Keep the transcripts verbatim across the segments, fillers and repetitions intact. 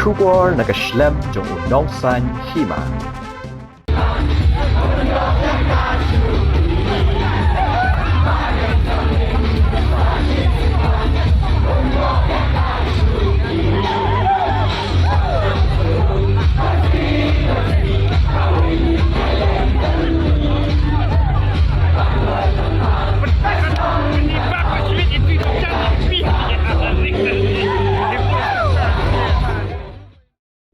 Khubor na ka shlem jong u nongsaiñ hima.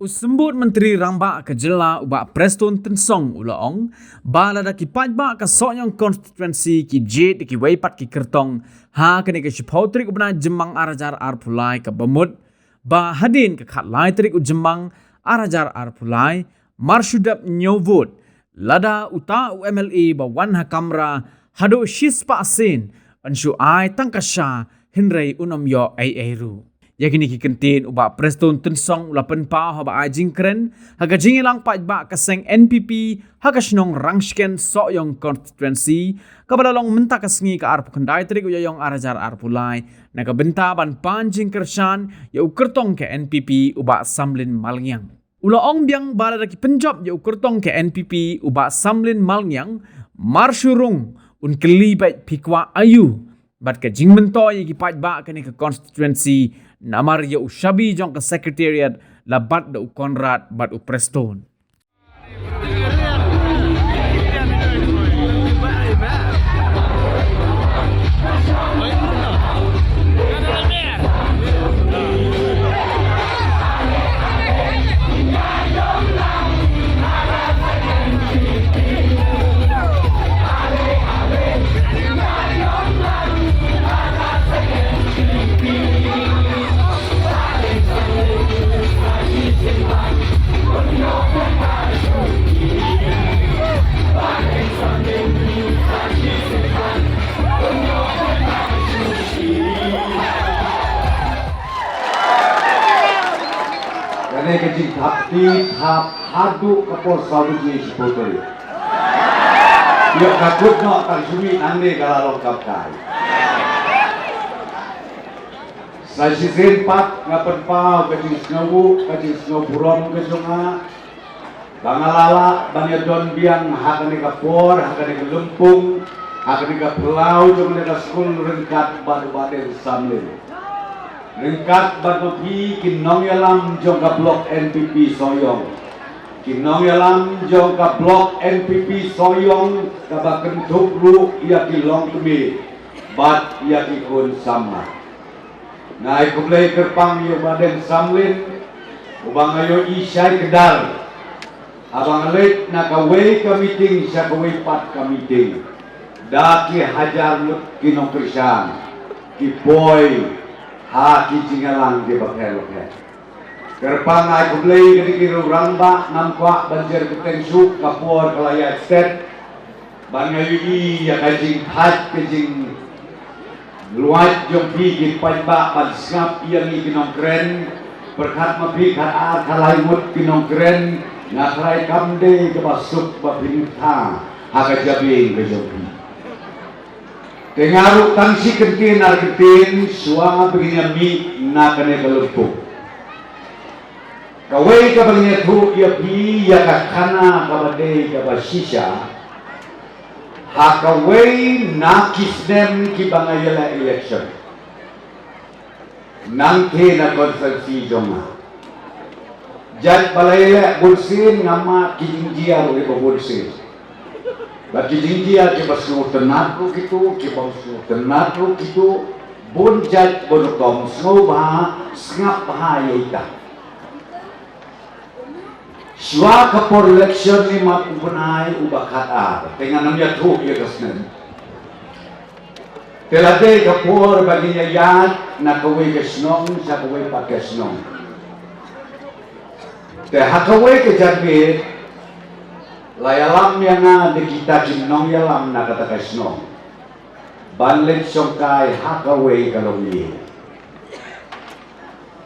U Symbud Myntri Rangbah ka Jylla u Bah Prestone Tynsong u la ong ba lada ki paidbah ka Sohiong Constituency ki jied da kiwei pat ki kyrtong ha kane ka shiphew tarik u bnai Jymmang ar hajar arphew lai kaba mut ba hadien ka khatlai tarik u Jymmang ar hajar arphew lai, mar shu dep hynñiew vote, lada uta u M L A ba wan ha kamra haduh shispah sien, yn shu ai tang ka sha, hynrei un ym ïoh ei ei ruh. Ïa kine ki kyntien u Bah Prestone Tynsong u la pynpaw haba ai jingkren ha ka jingïalang paidbah ka seng N P P ha ka shnong Rangshken Sohiong Constituency, kaba la long mynta ka sngi ka arphew khyndai tarik u Ïaïong ar hajar arphew lai, na ka bynta ban pan jingkyrshan ïa u kyrtong ka N P P u Bah Samlin Malngiang. U la ong biang ba lada ki pynjop ïa u kyrtong ka N P P u Bah Samlin Malngiang, mar shu rung, un kylli beit phi kwah aïu. Bad ka jingmyntoi ïa ki paidbah kane ka constituency, namar ïa u shabi jong ka secretariat la bat da u Conrad bad u Prestone. Kane ka jingthap kti thap haduh ka por saw baje shiphew tarik. Ïoh ka kut noh tang shu mih nangne ka la long kam kai. Sa shisien pat nga pynpaw ka jingsngewbha, ka jingsngewburom ka jong nga. Ba nga la lah ban ïadon biang ha kane ka por, ha kane ka lympung, ha kane ka phyllaw jong kane ka skul ryngkat bad u Bah Deng Samlin. Ryngkat bad ma phi ki nongïalam jong ka block N P P Sohiong. Ki nongïalam jong ka block N P P Sohiong kaba kynthup ruh ïa ki longkmie bad ïa ki khun samla. Nga ai khublei kyrpang ïa u Bah Deng Samlin, uba nga ïohi shai kdar. Haba nga leit na kawei ka meeting sha kawei pat ka meeting, da ki hajar ngut ki nongkyrshan ki poi ha ki jingïalang kiba pher bapher. Kyrpang ai khublei ïa ki rangbah, ngam kwah ban jer kyrteng shuh, ka por ka la ïaid stet. Bad nga ïohi ïa ka jingthait ka jingluid jong phi ki paidbah ban sngap ïa ngi ki nongkren. Pyrkhat ma phi khatar khatlai ngut ki nongkren, nga tharai kam dei kaba suk ba phin tha ha ka jabieng ka jong phi. Te nga ruh tang shi kyntien ar kyntien shuwa ba ngin ïa mih na kane ka lympung. Kawei kaba ngin ïathuh ïa phi ïa ka khana kaba dei kaba shisha. Ha kawei na ki snem kiba nga ïaleh election, nangtei na constituency jong nga, jait ba la ïaleh bunsien nga mad ki jingjia ruh kiba bunsien. Bad ki jingjia kiba sngewtynnat ruh kito, kiba sngewtynnat ruh kito, bun jait bun rukom, sngewbha sngap bha ïa ita. Shuwa ka por election, imat u bnai uba khatar, te ngan ym ïathuh ïa ka snem. Te la dei ka por ba ngin ïaid na kawei ka shnong sha kawei pat ka shnong. Te ha kawei ka janmiet la ïalam ïa nga da kita ki nongïalam na kata ka shnong ban leit shongkai ha kawei ka longïing.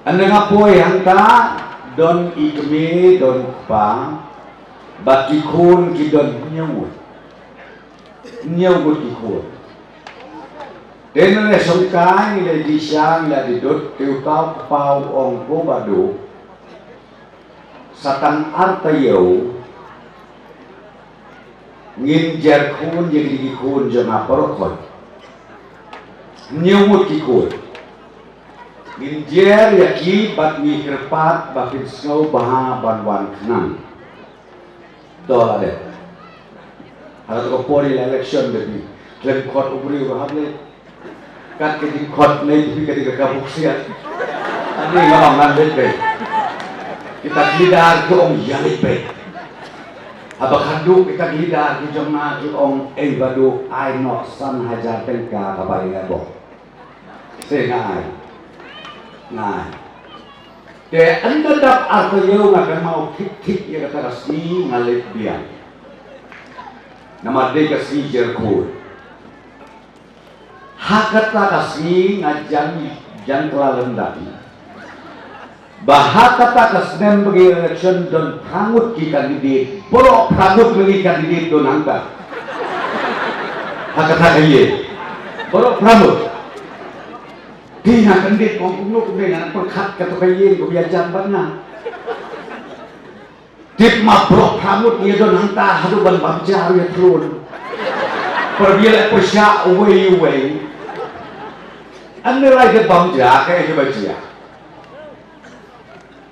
Ynda nga poi hangta, don i kmie, don u kpa, bad ki khun ki don hynñiew ngut. Hynñiew ngut ki khun. Te ngi la shongkai, ngi la die sha, ngi la die dud, te uta u kpa u ong, ko Bah Duh, Sa tang ar taïew ngin jer khun ïa ki khun jong nga baroh khoit. Hynñiew ngut ki khun. Ngin jer ïa ki bad ngi kyrpad ba phin sngew bha ban wan khnang. To la dep. Ha kato ka por ïa la election de phi khlem khot u briew ba hap leit. Kat ka jingkhot ne phi ka dei ka buk siat. Ani nga ong ngan leit beit. Kita ki leader ki ong ïa leit beit. Haba khatduh kita ki leader ki jong nga ki ong ei ba duh ai noh san hajar tyngka kaba ïa bok. Te nga ai. Nga ai. Te ynda dap ar taïew nga kynmaw thik thik ïa kata ka sngi nga leit biang. Namar dei ka sngi jer khun. Ha kata ka sngi nga jan jan kylla lyndet. Ba ha kata ka snem ba ngi election don phra ngut ki candidate, baroh phra ngut ki candidate don hangta. Ha kata ka ïing. Baroh phra ngut. Te nga kyndit ong kumno kumne nga nang pyrkhat kato ka ïing kaba ïajan bad nga. Tip ma baroh phra ngut ngi don hangta haduh ban bam ja ruh ïatylli. Pyrshah leh pyrshah uwei uwei. Ynda la dep bam ja kaei kaba jia.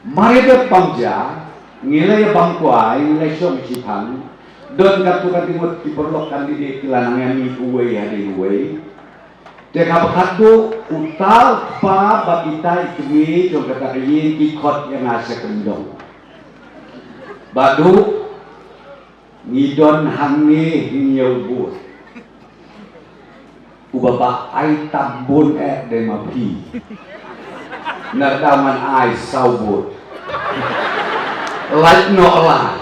Mar dep bam ja ngi la ïa bam kwai ngi la shong shiphang. Don katto katne ngut ki paralok candidate ki la nang ïa mih uwei hadien uwei. Te kaba khatduh uta u kpa bad ita i kmie jong kata ka ïing ki khot ïa nga sha kyndong. Ba duh ngi don hangne hynñiew vote. Uba ba ai tam bun eh dei ma phi. Nangta ngan ai saw vote. Lait noh lai.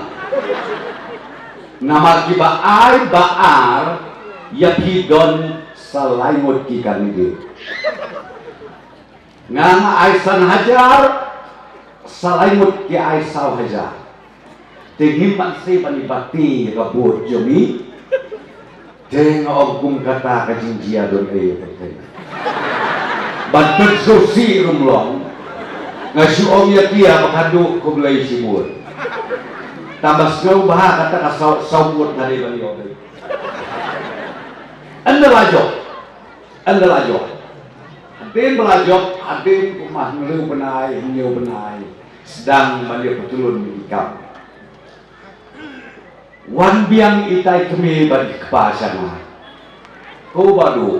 Namar kiba ai ba ar ïa phi don sa lai ngut ki candidate. Nga nga ai san hajar, sa lai ngut ki ai saw hajar. Te ngim banse ban ïa bati ïa ka vote jong ngi. Te nga ong kum kata ka jingjia don ei ïa ka thei. Ban pynsusi rum long. Nga shu ong ïa ki ïa ba khatduh khublei shibun. Tang ba sngew bha kata ka saw saw vote nga dei ban ïoh dei. Ynda la jop. Ynda la jop. Hadien ba la jop, hadien kumba hynriew bnai, hynñiew bnai. Sdang ban ïa pyntylun ïa ki kam. Wan biang itai i kmie bad i kpa sha nga. Ko Bah Duh.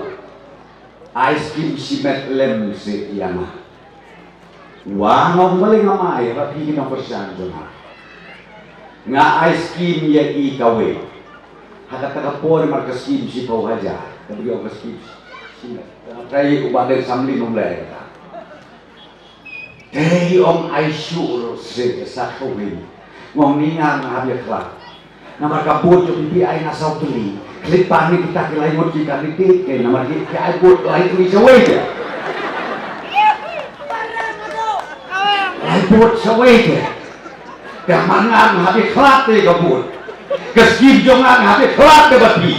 Ai skim shimet lem seh ïa nga. Wa nga ong balei ngam ai, ba phi ki nongkyrshan jong nga. Nga ai skim ïa i kawei. Ha kata ka por mar ka skim shiphew hajar. Ka briew ka skim shimet. Ka trai u Bah Deng Samlin um leh kata. Te i ong ai shuh ruh seh sa kawei. Nga ong ni nga nga hap ïa khlad. Namar ka vote jong phi phi ai nga saw tylli. Khlem pan ni kita ki lai ngut ki candidate ke namar ki ki ai vote lai tylli shawei te. Lai vote shawei te. Te man nga nga hap ïa khlad te ka vote. Ka skim jong nga nga hap ïa khlad te bad phi.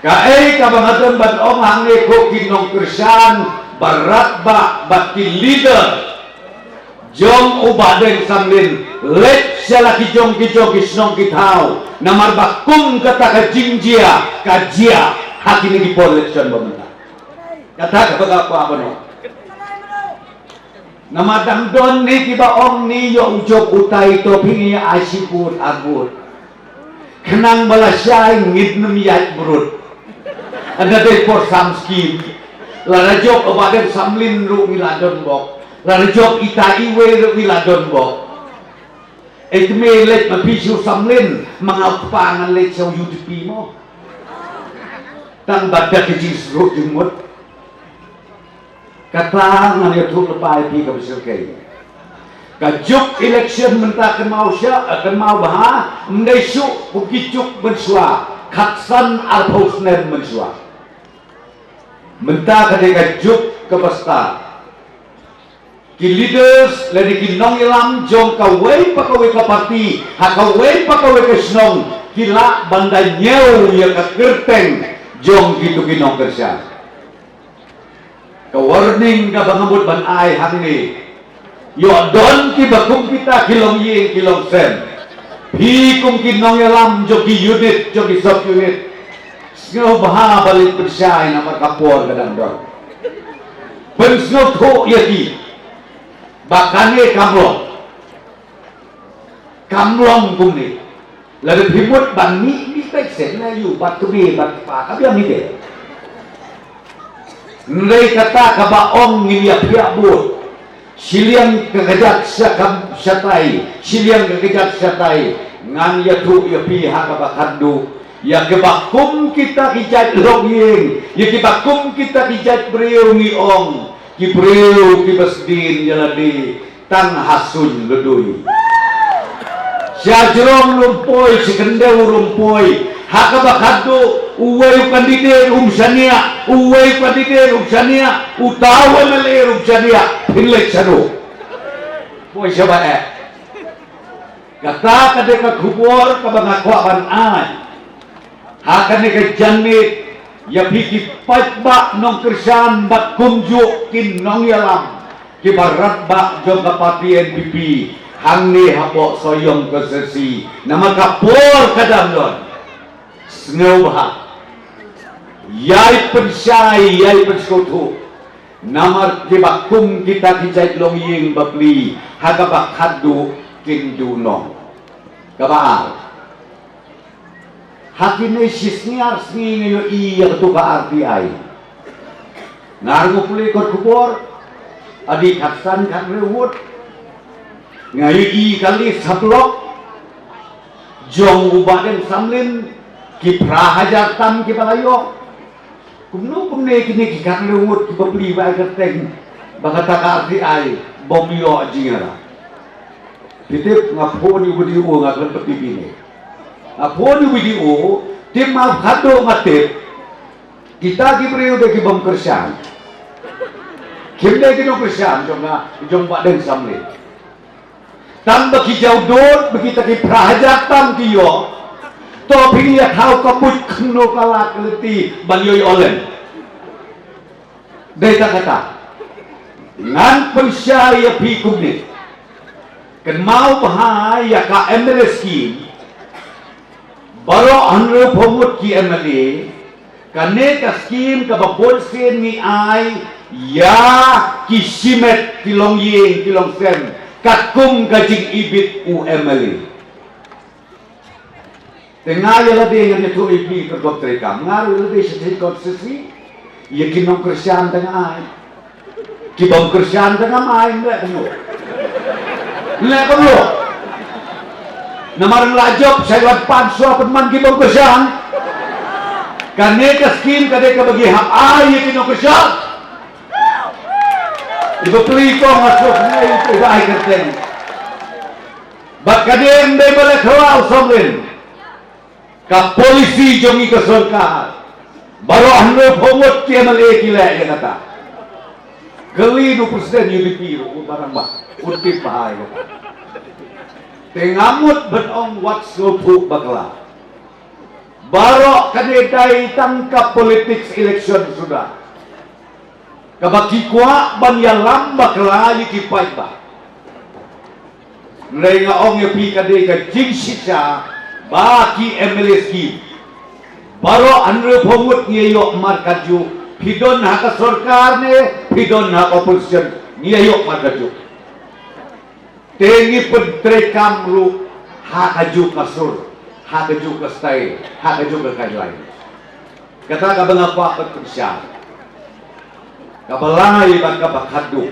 Kaei kaba nga don ban ong hangne ko ki nongkyrshan, ba radbah bad ki leader jong u Bah Deng Samlin, leit sha la ki jong ki jong ki shnong ki thaw. Namar ba kum kata ka jingjia ka jia ha kine ki por election ba mynta. Kata kaba nga kwah ban ong. Namar dang don ne kiba ong ni ïoh u jop utai to phi ngi ai shi vote ar vote. Khnang ba lashai ngin ym ïaid brut. Ynda dei por sam skim. Lada jop u Bah Deng Samlin ruh ngi la don bok. Lada jop ita iwei ruh ngi la don bok. Ei kmie leit ma phi sha u Samlin, ma nga u kpa ngan leit sha u U D P mo. Tang ba da ka jingsruh jingmut. Kata ngan ïathuh lypa ïa phi kaba shyrkhei. Ka juk election mynta kynmaw sha, kynmaw bha, ym dei shuh kum ki juk mynshuwa, khatsan arphew snem mynshuwa. Mynta ka dei ka juk kaba stad. Ki leaders lane ki nongïalam jong kawei pa kawei ka party, ha kawei pa kawei ka shnong, ki lah ban da ñiew ïa ka kyrteng jong kito ki nongkyrshan. Ka warning kaba nga mut ban ai hangne. Ïoh don kiba kum kita ki longïing ki longsem. Phi kum ki nongïalam jong ki unit, jong ki sub unit, sngewbha ba leit pynshai namar ka por ka dang don. Pynsngewthuh ïa ki ba kane kam long. Kam long kumne. Lada phi mut ban mih, mih peit shen na ïu bad kmie bad kpa, ka biang hi de. Hynrei kata kaba ong ngin ïa phiah bud. Shiliang ka kjat sha kam shatai, shiliang ka kjat shatai. Ngan ïathuh ïa phi ha kaba khatduh, ïa kiba kum kita ki jait longïing, ïa kiba kum kita ki jait briew ngi ong, ki briew kiba sdien ïa lade tang ha suiñ ladui. Sha jrong ruh ym poi, sha khyndew ruh ym poi. Ha kaba khatduh, uwei u candidate um shaniah, uwei u candidate um shaniah, uta u M L A ruh um shaniah, phin leit shaduh. Poi shaba eh. Kata ka dei ka khubor kaba nga kwah ban ai ha kane ka janmiet ïa phi ki paidbah nongkyrshan bad kumjuh ki nongïalam kiba radbah jong ka party N P P hangne hapoh Sohiong constituency. Namar ka por ka dang don. Sngewbha ïai pynshai, ïai pynsngewthuh. Namar kiba kum kita ki jait longïing bapli ha kaba khatduh kin duh noh. Kaba ar. Ha kine shi sngi ar sngi nga ïohi ïa katu ka R T I. Nga ruh nga pule kot khubor, adi khatsan khathynriew ngut. Nga ïohi ka list ha block jong u Bah Deng Samlin, ki phra hajar tam kiba la ïoh. Kumno kumne kine ki khathynriew ngut kiba plie ba ai kyrteng ba kata ka R T I bym ïoh jingïarap. Phi tip nga phone ïa u B D O, nga kren pat ïa phi ne. Nga phone ïa u B D O, tip ma khadduh nga tip. Kita ki briew dei ki bym kyrshan. Kim dei ki nongkyrshan jong nga, jong Bah Deng Samlin. Tang ba ki jaw dud, ba kita ki phra hajar tam ki ïoh. To phi ïa thaw ka buit kumno ka lad ka lynti ban ïoh ïoh lem. Dei ta kata. Ngan pynshai ïa phi kumne. Kynmaw bha ïa ka M L A scheme. Baroh hynriewphew ngut ki M L A, kane ka scheme kaba bun sien ngi ai ïa ki shimet, ki longïing, ki longsem, katkum ka jingibit u M L A. Te nga ïa lade ngan ïathuh ïa phi ka kop treikam, nga ruh ïa lade sha state constituency, ïa ki nongkyrshan te nga ai. Ki bym kyrshan te ngam ai, nleh kumno? Nleh kumno? Namar nga la jop, sa wan pan shuwa pynman ki bym kyrshan. Kane ka scheme ka dei kaba ngi hap ai ïa ki nongkyrshan. Iba plie kong nga sngewsynei iba ai kyrteng. Bad ka dei ym dei ba leh khraw, Samlin. Ka polisi jong ngi ka sorkar, baroh hynriewphew ngut ki M L A ki leh ïa kata. Kylli u president U D P ruh, u barang ba u tip bha ïa kata. Te nga mut ban ong wat sngewthuh bakla. Baroh kane dei tang ka politics election suda. Kaba ki kwah ban ïalam bakla ïa ki paidbah. Hynrei nga ong ïa phi ka dei ka jingshisha ba ki M L A scheme. Baroh hynriewphew ngut ngi ïoh markajuh, phi don ha ka sorkar ne phi don ha ka opposition, ngi ïoh markajuh. Te ngi pyntreikam ruh ha kajuh ka sur, ha kajuh ka style, ha kajuh ka guideline. Kata kaba nga kwah ban pynshai. Kaba lai bad kaba khatduh.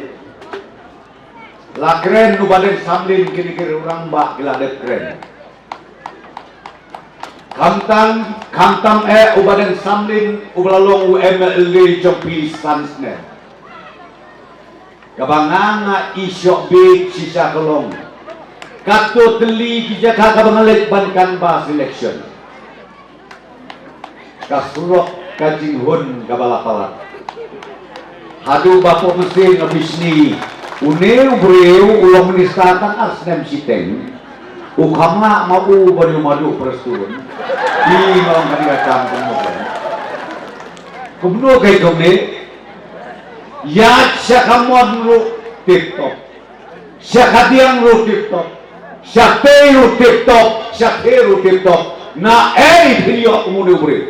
La kren u Bah Deng Samlin, kine ki rangbah ki la dep kren. Khamtam, khamtam eh u Bah Deng Samlin uba la long u M L A jong phi san snem. Kaba nga nga i shoh beit shisha ka long, katto tylli ki jaka kaba nga leit ban canvass election, ka surok ka jinghun kaba la palat. Haduh ba pok mynsiem nga bishni, une u briew u long minister tang ar snem shiteng. U kham lah ma u ban ïoh madu Prestone. Ki long kane ka kam kumno. Kumno kaei kumne. Ïaid sha ka mon ruh tip top. Sha khadiang ruh tip top. Sha tei ruh tip top. Sha tei ruh tip top. Na ei phin ïoh kum une u briew?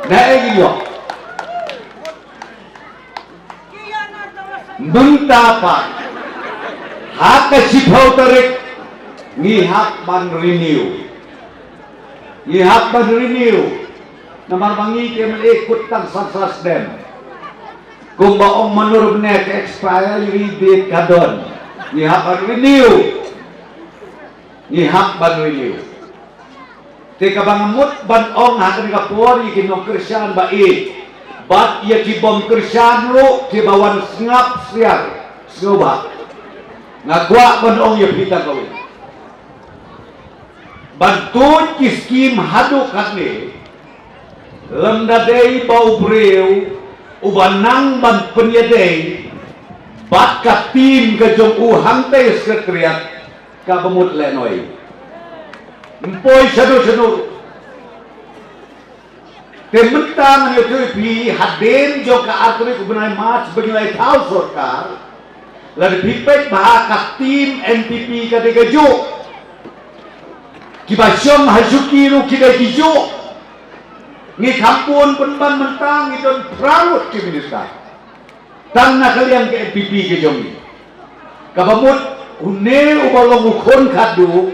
Na ei phin ïoh? Mynta pat, ha ka shiphew tarik, ngi hap ban renew. Ngi hap ban renew. Namar ba ngi ki M L A kut tang san snem. Kumba ong Manor mynne, ka expiry date ka don. Ngi hap ban renew. Ngi hap ban renew. Te kaba nga mut ban ong ha kane ka por ïa ki nongkyrshan ba ïeit bad ïa ki bym kyrshan ruh, kiba wan sngap syiar, sngewbha. Nga kwah ban ong ïa phi tang kawei. Ban tuid ki skim haduh katne, lymda dei ba u briew uba nang ban pynïadei bad ka team ka jong u hangtei Secretariat, kaba mut lehnoh. Ym poi shaduh shaduh. Te mynta ngan ïathuh ïa phi, hadien jong ka ar tarik u bnai March ba ngi la thaw sorkar, lada phi peit bha ka team N P P ka dei kajuh. Kiba shong ha shuki ruh ki dei kijuh. Ngi kham bun pynban, mynta ngi don phra ngut ki minister. Tang na ka liang ka N P P ka jong ngi. Kaba mut une uba long u khun khatduh,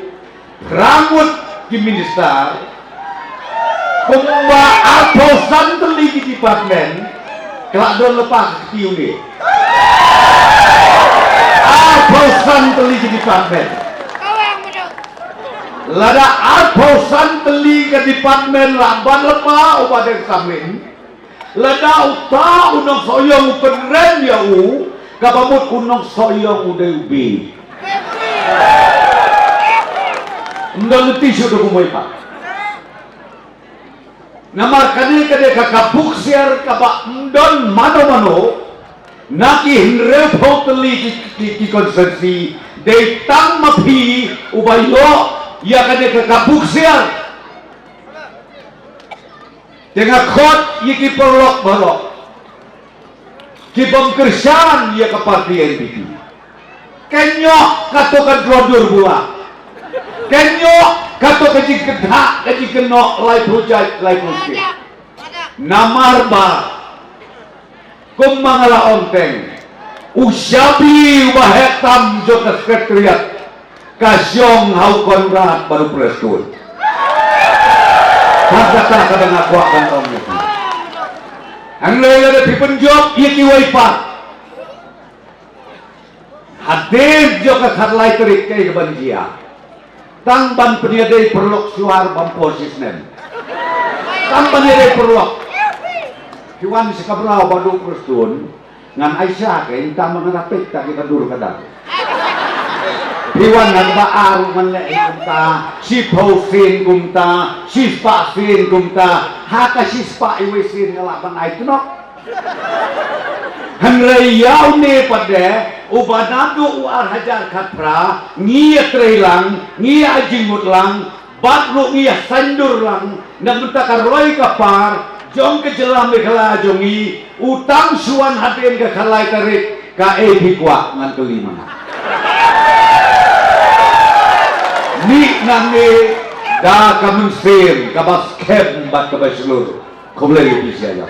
phra ngut ki minister, kumba arphew san tylli ki department, ka la don lypa ka kti une. Arphew san tylli ki department. Lada arphew san tylli ka department la ban lypa uba dei samrin, lada uta u nongsohïong u pynrem ïa u, kaba mut u nongsohïong u dei u bieit. Ym don lynti shuh da kumwei pat. Namar kane ka dei ka, ka buksiar kaba ym don mano mano na ki hynriewphew tylli ki, ki, ki constituency, dei tang ma phi uba ïoh ïa kane ka, ka buksiar. Te nga khot ïa ki paralok baroh ki bym kyrshan ïa ka party N P P. Ka ïoh kato ka drodur bua. Ka ïoh kato ka jingkynthah ka jingkynnoh laiphew jait laiphew sien. Namar ba kumba nga la ong teng, u shabi uba heh tam jong ka Secretariat ka shong ha u Conrad bad u Prestone. Kata kaba nga kwah ban ong ïa phi. Hangne lada phi pynjop ïa kiwei pat, hadien jong ka khatlai tarik kaei kaban jia? Tang ban pynïadei paralok shuwa bam por shisnem. Tang ban ïadei paralok. Phi wan sha ka Mraw bad u Prestone, ngan ai sha kein, tang ban ngan peit ta ki ka dur ka dar. Phi wan ha kaba ar ngan leh kumta, shiphew sien kumta, shispah sien kumta, ha ka shispah iwei sien nga lah ban ai tnok. Hynrei ïa une pat de, uba naduh u ar hajar khatphra ngi ïatrei lang, ngi ïa jingmut lang, bad ruh ngi ïa saiñdur lang na ka bynta ka roi ka par jong ka jylla Meghalaya jong ngi. U tang shu wan hadien ka khatlai tarik, kaei phi kwah ngan kylli ma nga? Mih nangne da ka mynsiem kaba skhem bad kaba shlur. Khublei ïa phi sha ïa.